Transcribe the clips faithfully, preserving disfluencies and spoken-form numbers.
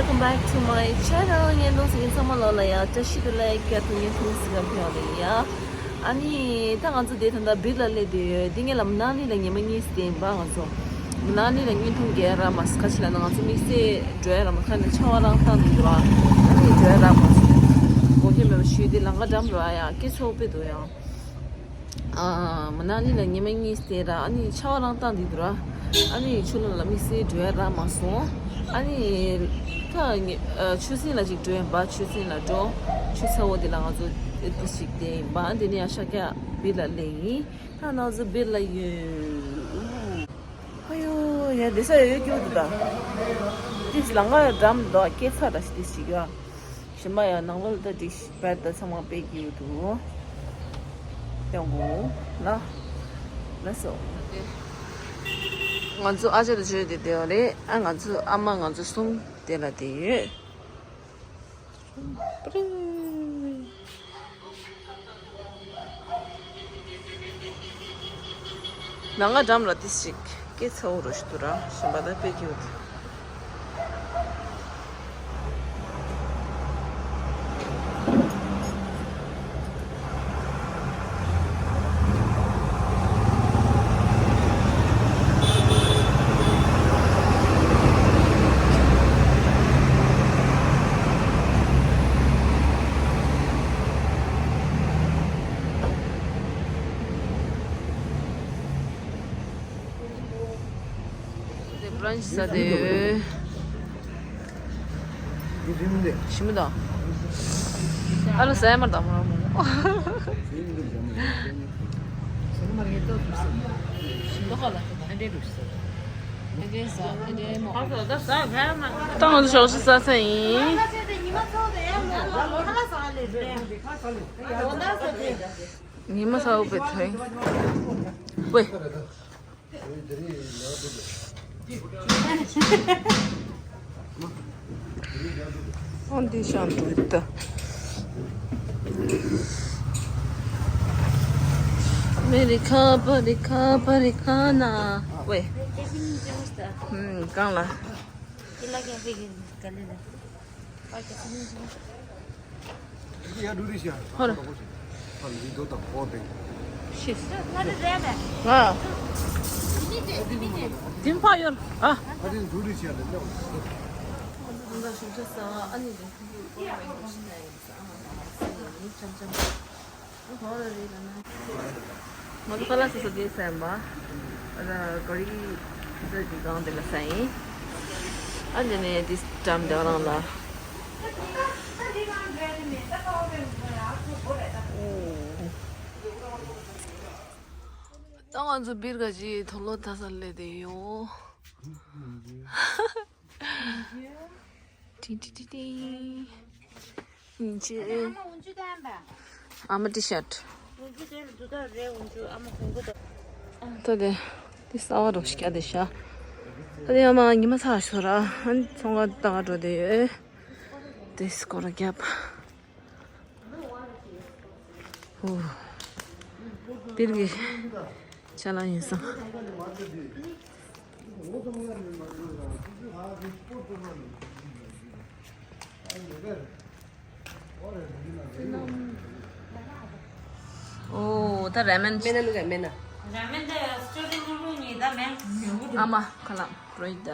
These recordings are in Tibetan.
Welcome back to my channel. ཉན་ཐོང་གཟིགས་མཁན་ཚང་མ་ལོ་ལ་ཡ་བཀྲ་ཤིས་བདེ་ལེགས། བཀྲ་ཐུག་ཉན་ཐོང་གཟིགས་མཁན་ཕེབས་ལ་ཡ། ཨ་ནི་ད་ང་ཚོ་དེ་ད་ལྟ་བིར་ལ་སླེབས་བསྡད་ཡོད། དེ་ངེད་ལ་མ་ན་ལི་ལ་ཉི་མ་གཉིས་བསྡད་ཡིན་པ། ང་ཚོ་མ་ན་ལི་ལ་བརྙན་ཐུང་རྒྱག་རག་མ་སོང་། ག་ཅི་ལབ་ན་ང་ཚོ་དམིགས་བསལ་འགྲོ་ཡ་རག་མ་སོང་། ཁ་ནས་ཆར་པ་རང་བཏང་བསྡད་འདུག་ར། ཨ་ནི་འགྲོ་ཡ་རག་མ་སོང་། དགོངས་འགལ་མེད་པ་ཞུས་ཏེ་ལམ་ཁ་འགྲམ་ར་ཡ་སྐད་ཆ་དཔེ་འདུག་ཡང་། ཨ། མ་ན་ལི་ལ་ཉི་མ་གཉིས་བསྡད་ར། ཨ་ནི་ཆར་པ་རང་བཏང་བསྡད་འདུག་ར། ཨ་ནི་ཆུ་ལོག་ལ་དམིགས་བསལ་འགྲོ་ཡ་རག་མ་སོང་། ཨ་ནི་ད་ངེ་ཨ། ཆུ་སྲིན་ལ་ཅིག་འགྲོ་ཡིན་པ། ཆུ་སྲིན་ལ་འགྲོ། ཆུ་ཚ་བོ་དེ་ལ་ང་ཚོ་དེ་ཅིག་བསྡད་ཡིན་པ། དེ་ནས་ཡང་ཤར་རྒྱག་བིར་ལ་སླེབས་ཡིན། ད་ང་ཚོ་བིར་ལ་ཡོད། ཨ་ཡོ། ཡ་བསྡད་ས་ཡོད་ཀྱི་འདུག་ད། ཏིས་ལམ་ཁ་འགྲམ་འདུག་སྐྱེས་ཚར་ར་ཞིག་ཏིས་ཞིག་ཡ། གཞན་པ་ཡང་ནང་ལོགས་ལ་ད་འགྲིག་བལ་ད་ཚང་མ་སྤེལ་གྱི་ཡོད་འདུག་ཡོང་གོ་ལ། ལགས་སོ། ང་ཚོ་ཨ་ཅག་དང་བརྗོད་དེ་བསྡད་པ་རེད། ཨ་ང་ཚོ་ཨ་མ་ང་ཚོ་གསུམ་དེ་ལ་བསྡད་ཡོད། ནང་ང་འགྲམ་ལ་ཏིས་ཞིག་སྐད་ཚ་བོ་རོ་ཞིག་འདུག་ར། གཞན་པ་ད་དཔེ་སྐྱིད་པོ་འདུག་དེ་བྷི་རན་ཆི་ཟ་དེ། ཞིམ་མོ་དང་། ཨ་ལོ་ཟ་ཡ་མར་དང་མོ་རང་མོ། ད་ང་ཚོ་ཞོགས་ཇ་ཟ་ས་ཡིན། ཉི་མ་ཚ་བོ་བས་ཐོན། ཝེ། ཨོ་འདི་ཤང་འདུག་ད། མེ་རི་ཁ་པ་རི་ཁ་པ་རི་ཁ་ན། ཝེ། ཧུམ། གང་ལ། ཧོ་ར། ཤིས། ང་དེ་ཕ་ཡོད། ཨ། ང་ཚོ་ཁ་ལག་ཟ་ས་དེ་ཟ་ཡིན་པ། ཨ་ད་ག་རི་ཟ་གི་སྒང་དེ་ལ་ཟ་ཡིན། ཨ་འདི་ནས་དེ་འགྲམ་དེ་རང་ལ། ད་ང་ཚོ་བིར་ག་ཅིག་དོ་ལོ་ད་ས་ལེ་དེ་ཡོ། ཏིང་ཏིང་ཏིང་ཏིང་། ཨ་མ་འུན་ཆུ་ལྡན་པ། ཨ་མ་ཏི་ཤར་ཊི། འུན་ཆུ་དེ་ལ་འདུག་ད་རེད། འུན་ཆུ་ཨ་མ་གོང་པོ་ད། ད་དེ་དེ་གསར་པ་རོ་ཞིག་རྒྱག་དེ་ཤ། ད་དེ་ཨ་མ་ཉི་མ་ཚ་ཤོ་ར། ཨ་ནི་ཚོང་ཁང་ལྟ་ག་འགྲོ་དེ་ཡོད། དེ་སྐོར་རྒྱབ། ཧུ། བིར་གྱི་ཅ་ལག་ཡིན་སོང་། ཨོ། ད་ར་མེན། མེན་ན་ལུག་ག་མེན་ན། ར་མེན་ད་སྤྱོད་དེ་ལུག་ལུག་ཉིད་ད་མེན། ཨ་མ་ཁ་ལག་རོ་ཡི་ད།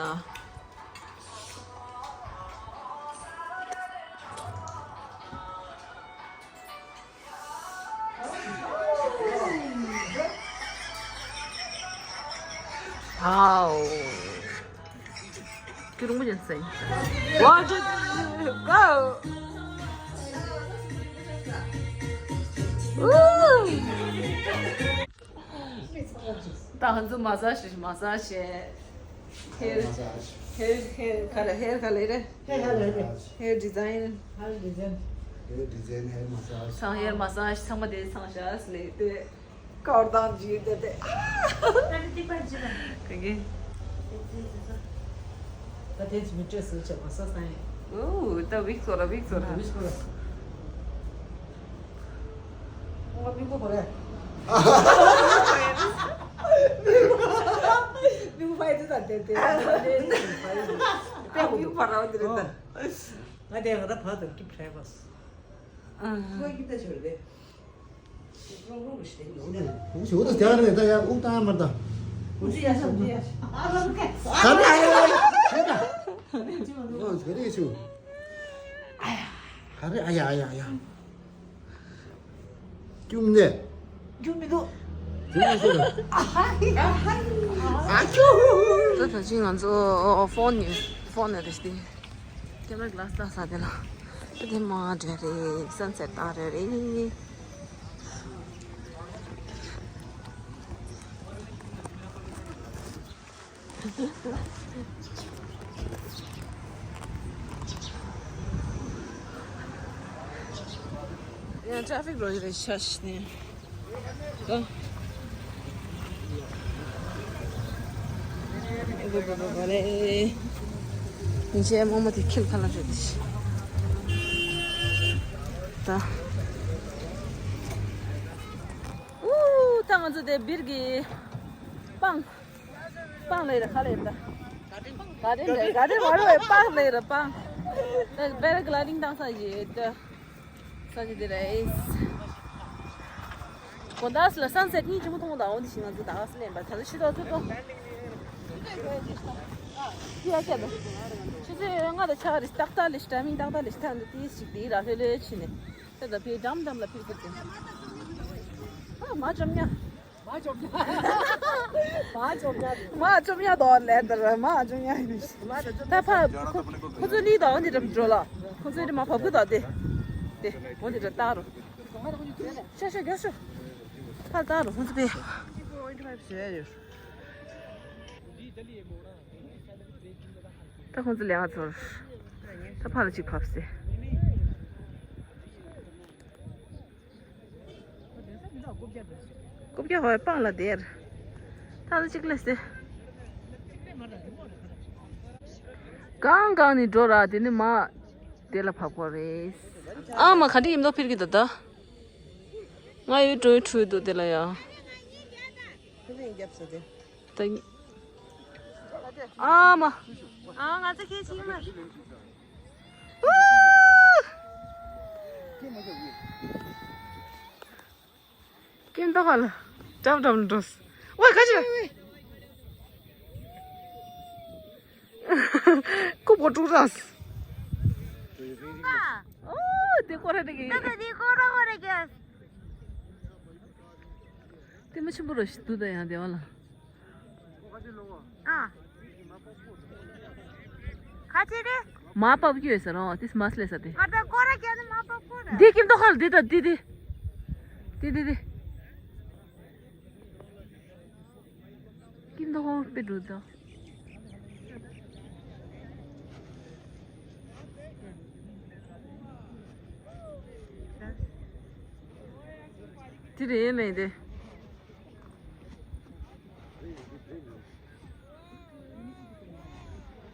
Wow. ཁྱོད་རང་མོ་ཅན་སེང་། Watch it go. Ooh. ད་ང་ཚོ་མ་སཱ་ཇི་མ་སཱ་ཇི་བྱས། ཧེར་ཧེར་ཧེར་ག་ལ་ཧེར་ག་ལ་རེད། ཧེར་ཌི་ཛའིན། ཧེར་ཌི་ཛའིན་ཧེར་མ་སཱ་ཇི། ཚང་ཧེར་མ་སཱ་ཇི་ཚང་མ་དེ་ཚང་ཤག་ལས་དེ། ཀར་དང་ཇི་དེ་དེ། ད་དེ་ཏིག་པ་ཇི་ལ། ག་གེ། ད་དེ་ཇི་མི་སྤྲད་སུ་བྱས་མ་སཱ་ཇི་ཡིན། ཨོ། ད་བིག་སོ་ར་བིག་སོ་ར། བིག་སོ་ར། ང་མི་གོ་བ་རེད། མི་གོ་བ་ཡིན་ད་དེ་དེ། ཡག་པོ་འདུག་བར་བ་འདི་རེད་ད། ང་དེ་ག་ད་བར་དུ་སྐྱིད་བྲལ་བ། ཨ། ཁོས་ཀྱི་ད་ཞོར་དེ། ཞོར་དུ་སྟེང་ནས་ད་ཡག་དབུགས་བཏང་མར་ད། འདི་ཡ་ཤོག་འདི་ཡ་ཤོག་ཨ་ལ་ཀ། ག་རེ་ཨ་ཡ་ཡ་ཡ། ག་རེ་ཨ་ཡ་ཡ་ཡ། སྐྱུག་ནས། སྐྱུག་མི་འདུག་སྐྱུག་མི་འདུག་ཨ་ཧ་ཨ་ཧ་ཨ་ཁྱུ། ད་ད་ཅི་ང་ཚོ་ཨོ་ཨོ་ཕོན་ནས་ཕོན་ནས་རེད་དེ། ཀེམ་ར་གི་ལ་སི་ལ་ས་དེ་ལ། ད་དེ་མ་འདྲ་རེད། སན་སེཊ་བཏང་རེད་རེད། ཡང་ཊ་ར་ཕིག་རོ་ཡི་རེད་ཤ་ཤི་ནས། ད། ཨེ་བོ་བོ་བོ་བོ་རེད། ཉིན་ཤས་རྨོ་མོ་དེ་ཁྱིམ་ཁ་ལ་རེད་དེ། ད། ཨུ། ད་ང་ཚོ་དེ་སྦིར་གྱི་སྤང་། སྤང་ལས་ར་ཁ་ལས་ར། ག་དེ་འདྲ་ག་དེ་མ་རུ་བའི་སྤང་ལས་ར་སྤང་། ད་པེ་ར་གི་ལའི་ཌིང་བཏང་ས་ཡོད་ད། ས་ཆ་དེ་ར་ཨེས། གོ་ད་སི་ལ་སན་སེཊ་གཉིས་ཆེན་པོ་མཐོང་དང་འོ་དེ་ཞིག་ང་ཚོ་ད་ག་སི་ལེན་པ་ད་ལྟ་ཤི་ཏོ་ཚུར་ཏོ། ཡ་ཁྱད་དུ། ཆུ་ཚོད་ལྔ་དང་ཕྱག་རེ་ཏག་ཏག་ལས་ཤི་ཊའི་མིང་ཏག་ཏག་ལས་ཤི་ཐ་འདི་དེ་ཞིག་དེ་ར་ལྷོད་ལྷོད་ཕྱིན་ནས། དེ་ད་ཕི་འགྲམ་འགྲམ་ལ་ཕི་ཕི་དེ། ཨ་མ་འཇོམས་ཉ། མ་འཇོམས་ཉ། མ་འཇོམས་ཉ་རེད། མ་འཇོམས་ཉ་དོ་ལེ་དར་མ་འཇོམས་ཉ་ཡིན། ད་ཕ་ཁོ་ཁོ་ཚོ་ལི་དང་འོ་འདི་འགྲམ་འགྲོ་ལ། ཁོ་ཚོ་འདི་མ་བབ་གི་དོ་དེ། དེ་འོ་འདི་འགྲམ་བཏང་རོ། ཤ་ཤ་རྒྱོ་ཤོ། ཕར་བཏང་རོ་ཁོ་ཚོ་པས། ད་ཁོང་ཚོ་ལས་ང་ཚོར། ད་ཕར་ལ་ཅིག་ཕབ་སྟེ། རྐུབ་བཀྱག་ཧོའི་སྤང་ལ་དེར། ད་ལ་ཅིག་ལས་སྟེ། གང་གང་ནས་འགྲོ་ར་དེ་ནི་མ། དེ་ལ་ཕབ་དགོས་རེད། ཨ་མ་ག་འདྲ་ཡིན་མདོག་ཕིར་གི་ད་ད། ང་ཡོད་འགྲོ་ཡོད་འཁྲུལ་འདུག་དེ་ལ་ཡ། ད། ཨ་མ། ཨ་ང་ཚོ་ཁྱེད་ཅིག་མ། ཀིན་ཏོ་ཧ་ལ། འགྲམ་འགྲམ་འགྲོ། ཝེ་ཁ་ཅི། ཀུ་པོ་ཀྲུ་ར་སི། ཨོ་དེ་ཀོ་ར་དེ་གི། ད་ད་དེ་ཀོ་ར་ཀོ་ར་གི། དེ་མ་ཆེན་པོ་ར་ཞིག་འདུག་ད་ཡང་དེ་བ་ལ། ཨ། ཁ་ཆེ་རེད། མ་པབ་ཀྱི་ཡོད་ས་རོ་དེ་མ་སླེ་ས་དེ། ང་ད་ཀོ་ར་ཀྱ་ནི་མ་པབ་ཀོ་ར། དེ་ཀིན་ཏོ་ཧལ་དེ་ད་དེ་དེ། དེ་དེ་དེ། ཀིན་ཏོ་ཧལ་པེ་འགྲོ་ད། དེ་རེད་མེད་དེ།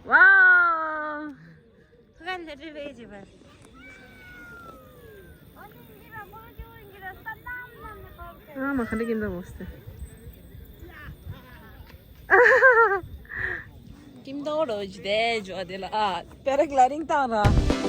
Wow! ང་ལ་རི་བེ་ཇི་བར། ཨ་མ་ཁ་འདི་ཀིན་ཏོ་ཧལ་སྟེ། ཀིན་ཏོ་ཧལ་ཇི་དེ་ཇོ་དེ་ལ་ཨ་པེ་ར་གི་ལའི་ཌིང་བཏང་ར།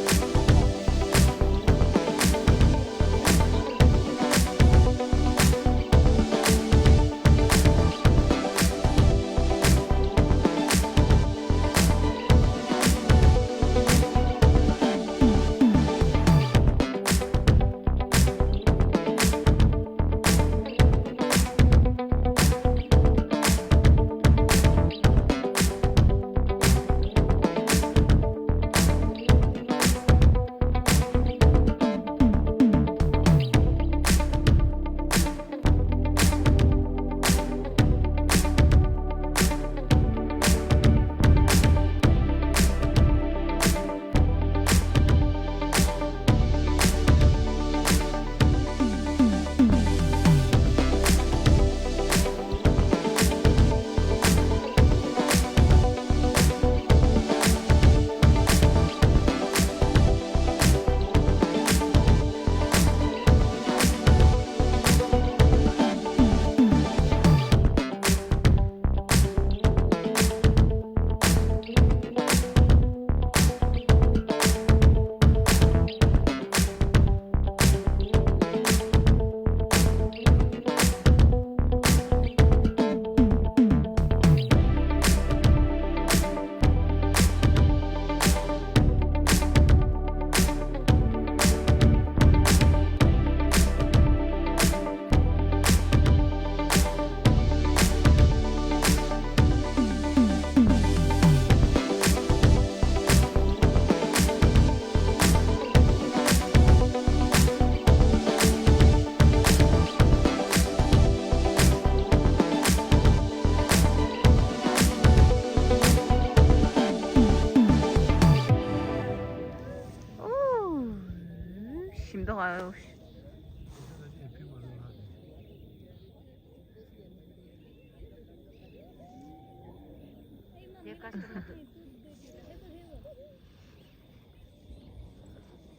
འདུག་ཨ།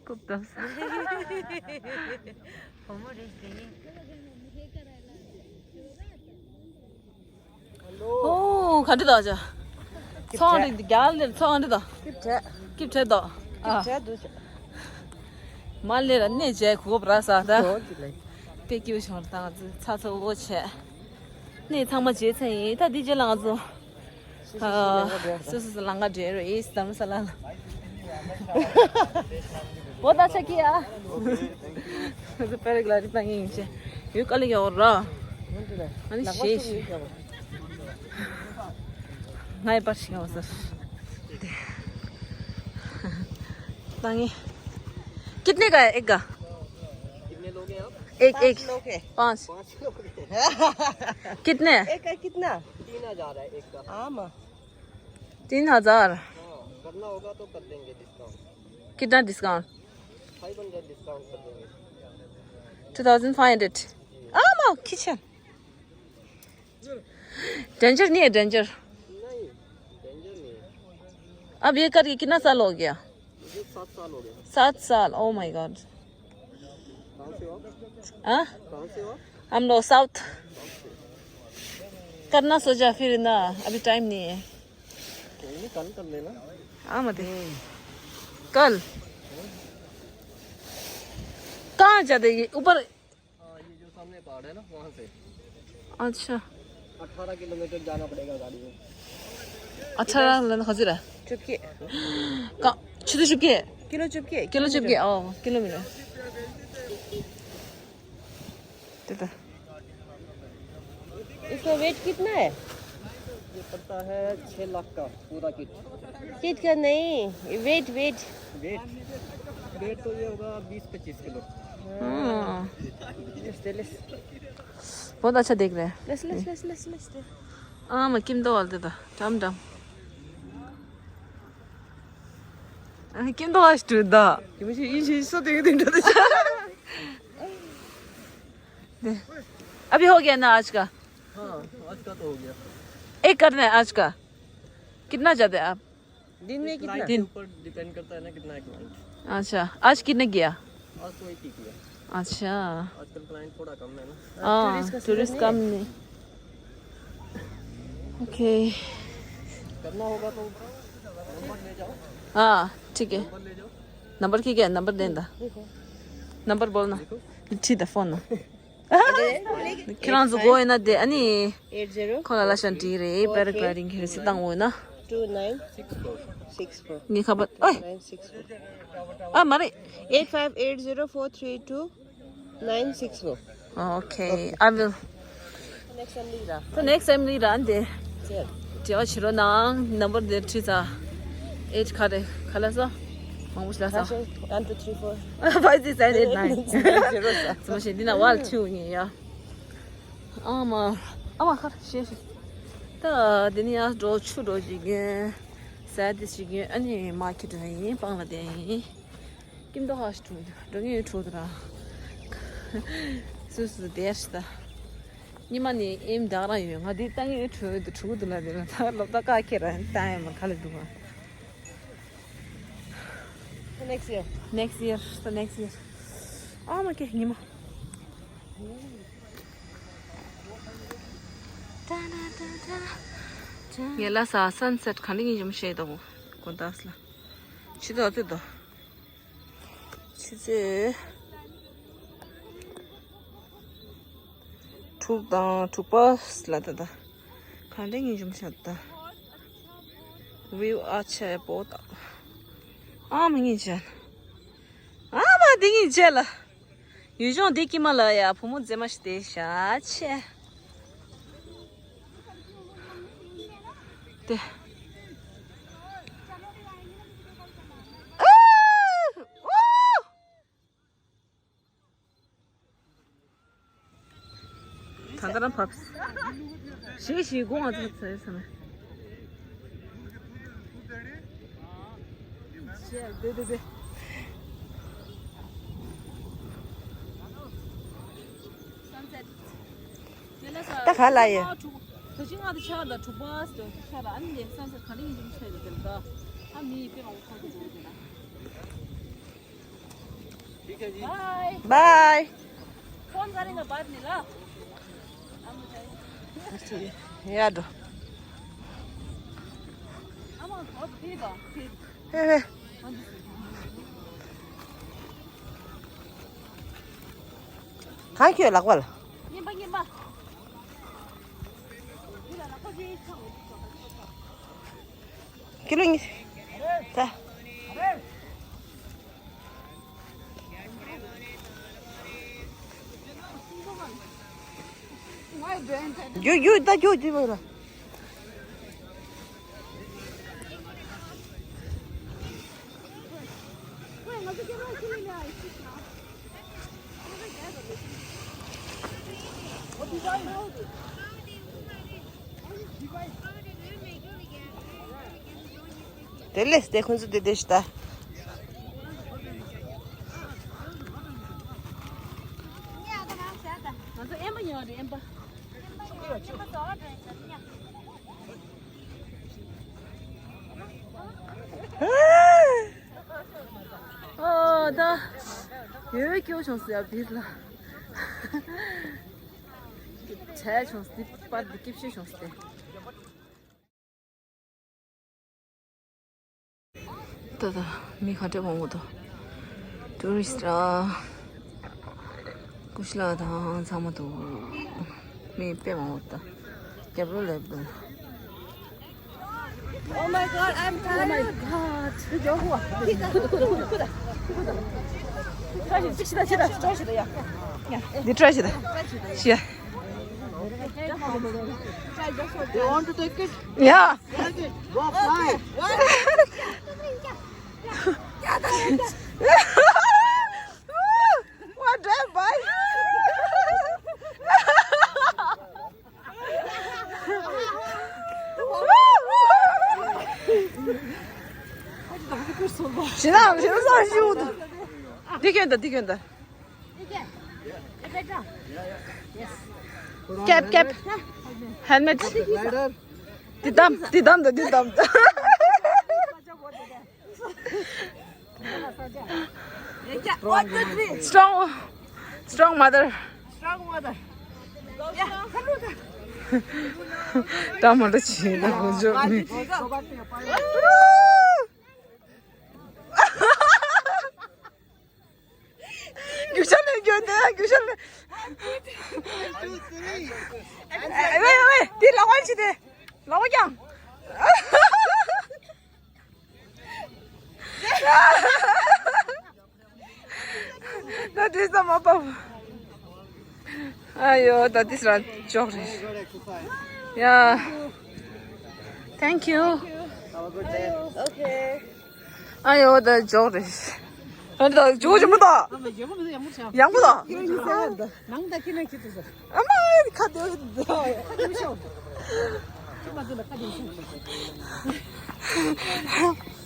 རྐུབ་བཏབ་ས། བུ་མོ་རེད་དེ། ཨོ། ག་འདྲ་དང་ཅག་ཚོང་རེད་རྒྱ་ལེར་ཚོང་རེད་དང་། སྐྱིབས་བྲལ། སྐྱིབས་བྲལ་དང་། ཨ། སྐྱིབས་བྲལ་འདུག་ཅག་མ་ལེ་ར་གནས་བྱས་གོ་སྐབས་རག་ས་ད། ཨོ་ཅི་ལེ། དཔེ་སྐྱིད་པོ་བྱུང་ར་ད་ང་ཚོ་ཚ་ཚ་འུར་འུར་བྱས། གནས་ཚང་མ་བརྗེད་ཚར་ཡིན་ད་འདི་རྗེས་ལ་ང་ཚོ། སོ་སོ་སོ་ལང་ཀ་འགྲོ་ཡ། སོ་སོ་སོ་ལང་ཀ་འགྲོ་ཡ་རེད་ཨིས་དྷརམ་ས་ལ་ལ། བོད་ད་ཆ་ཀི་ཨ། ང་ཚོ་པེ་ར་གི་ལའི་ཌིང་བཏང་གི་ཡིན་ཅེ། ཡུལ་དཀའ་ལས་ཡོད་ར། ཨ་ནི་ཞེས་ཞེས། ང་ཡི་པར་ཞིག་ཡོད་ཟེར། བཏང་ངེ། कितने का है एक का? कितने लोग हैं आप? एक एक पाँच लोग हैं। पाँच। पाँच लोग हैं। कितने? एक का कितना? तीन हजार है एक का। हाँ माँ। तीन हजार। हाँ, करना होगा तो कर देंगे डिस्काउंट। कितना डिस्काउंट? फाइव हंड्रेड डिस्काउंट कर देंगे। Two thousand five hundred. आमा किचन। डेंजर नहीं है डेंजर। नहीं, डेंजर नहीं है। अब ये करके कितना साल हो गया? मुझे सात साल हो गया। सात साल, ओह माय गॉड। कहाँ से हो आप? हाँ? कहाँ से हो आप? हम लोग साउथ। करना सोचा फिर ना, अभी टाइम नहीं है। कोई नहीं, कल कर लेना। हाँ मत। कल। कहाँ जाते ये ऊपर? हाँ, ये जो सामने पहाड़ है ना, वहाँ से। अच्छा। अठारह किलोमीटर जाना पड़ेगा गाड़ी में। अठारह किलोमीटर हजूर है। चुपके। का, छुट्टी चुपके। किलो चुपके। किलो चुपके, ओ, किलोमीटर। त्यही त। इसका वेट कितना है? ये पड़ता है छः लाख का पूरा किट। किट का नहीं, वेट, वेट। वेट, वेट तो ये होगा बीस पच्चीस किलो। हाँ। बहुत अच्छा देख रहे हैं। लस, लस, लस, लस, लस। ཨ་མ་ཀིམ་ཏོ་ཨལ་ཏེ་ད་ཀྲམ་ཀྲམ། ཨ་ཀིམ་ཏོ་ཨ་ཤི་ཏུ་ད། ཀིམ་ཤི་ཡིན་ཤི་སོ་ཏེ་ཡོད་དེ་འདྲ་ད། अभी हो गया ना आज का? हाँ, आज का तो हो गया। एक करना है आज का। कितना जाते आप? दिन में कितना? क्लाइंट के ऊपर डिपेंड करता है ना कितना है क्लाइंट। अच्छा, आज कितने किया? आज तो एक ही किया। अच्छा। आजकल क्लाइंट थोड़ा कम है ना। हाँ, टूरिस्ट का सीजन टूरिस्ट नहीं कम है। नहीं। ओके। करना होगा तो नंबर ले जाओ। हाँ, ठीक है। नंबर ले जाओ। नंबर की क्या है? नंबर दें दा। देखो। नंबर बोलना। देखो। ठीक है, फोन ना। ཁྱེད་རང་ཚོ་དགོས་ཡོད་ན་དེ་ཨ་ནི། eight zero ཁོ་ལ་ལ་ཤང་བྲིས་རེད། པེ་ར་གི་ལའི་ཌིང་གལ་སྲིད་བཏང་འོས་ན། two nine six four. ངའི་ཁ་པར་ཨོ། nine six four. ཨ་མ་རེད། eight five eight zero four three two nine six four. Okay, I will. Next time ལ། ད་next time ལ་རང་དེ། ཅེར། དྲི་བ་བྱེད་རོགས་གནང་། ནམ་བར་དེ་བྲིས་ཚར། eight ག་རེ་ག་ལ་སོ། མང་པོ་ཞིག་ལ་སོ། one two three four. Five six seven eight nine. Zero ས། ཙམ་ཞིག་འདི་ན་ཝལ་ཆུ་ཉེ་ཡ། ཨ་མ། ཨ་མ་ཁར་ཤེས་ཤེས། ད་དེ་ནི་ཡང་འགྲོ་ཆུ་འགྲོ་བྱེད་མཁན། ཟས་དེ་བྱེད་མཁན་ཨ་ནི་མ་ཁྱི་འགྲོ་ཡིན་སྤང་ལ་བསྡད་ཡིན། ཀིམ་ཏོ་ཧ་ཤི་འགྲོ་འགྲོ་ངེས་འགྲོ་དུ་ར། སུ་སུ་བསྡད་ཤི་ད། ཉི་མ་ནི་ཨེམ་བདག་རང་ཡོད། ང་འདི་ཏང་ཡོད་འགྲོ་ཡོད་དུ་གྲུ་གུ་དུ་ལ་དེ་ལ་ད་ལོ་ད་ཀ་ཁེ་ར་ཏང་ཡོད་མ་ཁ་ལ་འདུག་ང་། Next year. Next year, the next year. ཨ་མ་ཀེ་ཉི་མ། ངས་ལ་ས་སན་སེཊ་ག་འདྲ་ཡིན་ཞུམ་ཤེས་དང་གོ་འདག་ལ། ཆི་ཚོད་ཚོད་དང་། ཆུ་ཚོད་དྲུག་དང་དྲུག་པ་ལ་ད་ད། ག་འདྲ་ཡིན་ཞུམ་ཤ་ད། ཝིའུ་ཨ་ཆེ་པོ་ད། ཨ་མ་ངེས་བྱས། ཨ་མ་འདི་ངེས་བྱས་ལ། ཡུལ་ལྗོངས་འདི་ཀྱི་མ་ལ་ཡ་བུ་མོ་མཛེས་མ་ཞིག་དེ་ཤ་ཆེ། དེ། ཨ། ཨོ། ད་ལྟ་རང་བབས། ཞེས་ཞེས་དགོངས་པ་ཚ་ཚ་ཡོད་ས་མེད། དེ་དེ་དེ། ད་ག་ལ་ཡོད། ད་ཅི་ང་ད་ཆ་ད་དྲུག་པ་ཟེར་ཆ་ད་ཨ་ནི་ལས་སང་ཟེར་ག་ལེ་ཡིན་ཅིག་ཆ་ད་དེ་ད་ཨ་མི་ཡི་པེ་མ་བོ་ཁ་གི་འགྲོ་གི་ད། Bye. Bye. Phone गरेन बात नहीं ल। याद। आमा बहुत भिड हो, भिड। ए। कहाँ के होला कल? निम्बा निम्बा। किलो नि। त। यो यो त यो यो དེ་ལས་དེ་ཁོང་ཚོ་དེ་དེ་ཤི་ད། ང་ཚོ་ཨེམ་པ་ཉོ་རེད་ཨེམ་པ། ཨོ་ད་ཡོད་སྐྱོ་བྱུང་ཟེར་བ་བིར་ལ། བྱས་བྱུང་ཟེར་པར་འདི་སྐྱིད་ཤོས་བྱུང་ཟེར། ད་ད་མི་ག་འདྲ་མང་པོ་འདུག་ཊུ་རི་སི་ཊི་ར། ཀུ་ཤ་ལ་དང་ཚང་མ་འདུག་མི་དཔེ་མང་པོ་འདུག་རྒྱབ་ལོགས་ལ་འདུག Oh my god, I'm tired. Oh my god. འདི་བཀྲ་ཤིས་ད་ཤི་ད་ཤི་ད་ཤི་ད། You want to take it? Yeah. Go fly. What drive by? ཞེ་ན་ཞེ་ན་སང་ཞུ་འདི་གྱོན་ད་འདི་གྱོན་ད། ཀེབ་ཀེབ། ཧེལ་མེཊ། འདི་དམ་འདི་དམ་ད་འདི་དམ་ད། Strong, strong mother. Strong mother. ད་མ་འདྲ་བྱེད་ན་ཁོང་ཚོ་ནི། རྒྱུ་ཆ་ནས་རྒྱུ་ནས་རྒྱུ་ཆ་ནས། ཝེ་ཝེ་ཝེ། དེ་ལག་པ་ཕྱི་དེ། ལག་པ་རྒྱང་། ད་དེ་ཙམ་མ་པ། ཨ་ཡོ་ད་དེ་སྲ་ཅོག་རེད། Yeah. Thank you. Have a good day. Okay. ཨ་ཡོ་ད་ཅོག་རེད། ཨ་ད་ཅོག་ཅོག་མི་ད། ཡང་མི་ད། ཡང་མི་ད། ནང་ད་ཁྱི་ནང་ཁྱི་ཏུ་ཟ། ཨ་མ་ཁ་དེ། ཁ་དེ་ཤོ། ཁྱི་མ་དེ་ལ་ཁ་དེ་ཤོ།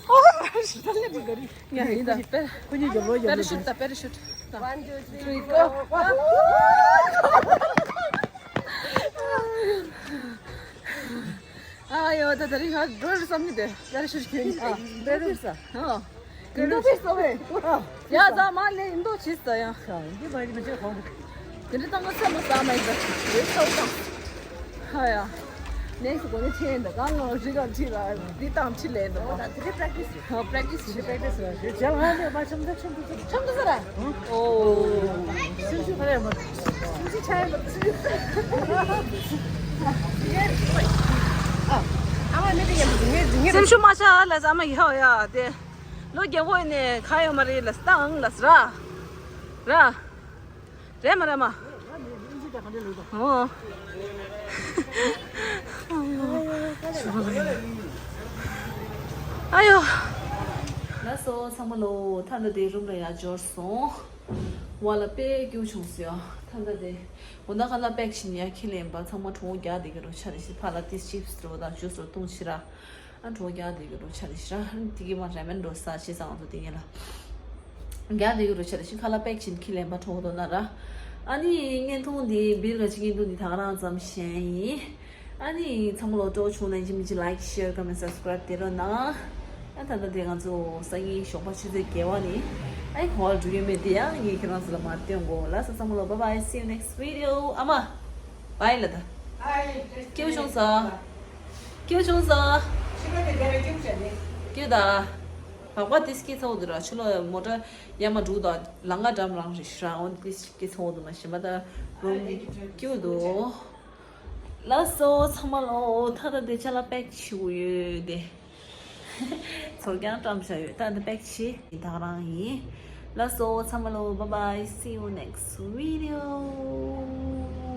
ཨོ་ད་ལེ་མི་ག་རི། ཡ་ཡིན་ད་པེ། ཁོ་གཉིས་རྒྱབ་ལོགས་རྒྱབ་པེ་ར་ཤུཊ་ད་པེ་ར་ཤུཊ་ད། One, two, three, go. ཨ་ཡོ་ད་ད་རིང་ང་འགྲོ་རེད་བསམ་གྱི་འདུག་པེ་ར་ཤུཊ་གྱོན་ནས། ཨ་པེ་ར་ཤུཊ་ཨ། ཨིན་དོ་པེ་སོ་བེ། ཡ་ད་མ་ལེ་ཨིན་དོ་བྱེད་ས་ཡ། ཨིན་དོ་མ་ལེ་མི་བྱེད་ཁོང་། དེ་འདྲ་ད་ང་སེམས་ལ་ཟ་མ་ཡིན་ད། རེད་ཚ་བོ་དང་། ཧ་ཡ། ནེགསི་གོ་ནས་ཆེན་འདི་གང་ལ་རི་ག་ཁྲི་ལ་འདི་དང་ཁྲི་ལས་འདི་མ། དེ་པེ་རེག་ཊི་སི་རེད། ཨོ་པེ་རེག་ཊི་སི་རེད། པེ་རེག་ཊི་སི་རེད། ཇལ་ཧ་ནས་པ་ཆམ་ད་ཆམ་ད་ཆམ་ད་ཟ་ར། ཨོ། སེམས་ཤུགས་ག་རེ་མ། སེམས་ཤུགས་ཆ་ཡ་མ། ཨ་མ་མི་དེ་ཡ་མ་ངེ་ངེ། སེམས་ཤུགས་མ་ཆ་ལ་ཟ་མ་ཡ་ཡ་དེ། ལོ་རྒྱལ་པོ་ཡིན་ནས་ཁ་ཡོད་མ་རེད་ལ་སྟངས་ལ་ཟ་ར། ར། རེད་མ་རེད་མ། ཨོ། ཨ་ཡོ། ལགས་སོ་ཚང་མ་ལོ། ད་ལྟ་དེ་རུམ་ལ་ཡར་འབྱོར་སོང་། ཝ་ལ་དཔེ་སྐྱིད་པོ་བྱུང་སོང་ཡ། ད་ལྟ་དེ་དགོང་དག་ཁ་ལག་པེག་བྱས་ནས་ཡར་ཁྱེར་ལེན་པ་ཚང་མ་གྲོད་ཁོག་རྒྱགས་བསྡད་ཀྱི་རོ་ཆ་རེ་ཞིག་ཕར་ལ་དེ་ཅིབ་སི་རོ་དང་ཇུས་རོ་བཏུང་ཕྱིར་ར། ཨ་གྲོད་རྒྱགས་དེ་གི་རོ་ཆ་རེ་ཤི་ར། དེ་གི་མ་རེ་མན་རོ་ས་ཤི་ས་ང་ཚོ་དེ་ངེ་ལ། རྒྱགས་དེ་གི་རོ་ཆ་རེ་ཤི་ཁ་ལག་པེག་བྱིན་ཁི་ལེན་པ་གྲོད་ཁོག་ན་ར། ཨ་ནི་བརྙན་ཐུང་འདི་བིལ་ག་ཅིག་བརྙན་ཐུང་འདི་ད་ག་རང་ཙམ་བཞེངས་ཡིན། ཨ་ནི་ཚང་མ་ལོ་སྤྲོ་བྱུང་ན་ཡིན་གཅིག་མིན་གཅིག་like, share, comment, subscribe དེ་རོ་གནང་། ཨ་ད་ལྟ་དེ་ང་ཚོ་སང་ཉིན་ཞོགས་པ་ཆུ་ཚོད་བརྒྱད་པ་ནི་ཨ་ནི་ག་པར་འགྲོ་ཡོད་མེད་དེ་ཡང་ངས་ཁྱེད་རང་ཚོ་ལ་མར་སྟོན་དགོས་ལ། ས་ཚང་མ་ལོ། bye bye, see you next video. ཨ་མ། bye ལ་ད། སྐྱིད་པོ་བྱུང་ས། སྐྱིད་པོ་བྱུང་ས། སྐྱིད་ད། བག་པ་དེ་སྐྱིད་ཚ་བོ་འདུག་ར། ཕྱི་ལོགས་མོ་ཊ་ཡར་མར་འགྲོ་དང་ལམ་ཁ་འགྲམ་རང་རེད་ཤག་འོ་དེ་སྐྱིད་ཚ་བོ་འདུག་མ་གཞན་པ་ད་རུམ་སྐྱིད་པོ་འདུག་ལགས་སོ་ཚང་མ་ལོ། ད་ལྟ་དེ་ཅ་ལག་པེག་བྱེད་དགོས་ཡོད་དེ། ཚོར་རྐྱང་བཀྲམ་བཞག་ཡོད། ད་ལྟ་པེག་བྱེད་ད་ག་རང་ཡིན། ལགས་སོ་ཚང་མ་ལོ། bye bye, see you next video.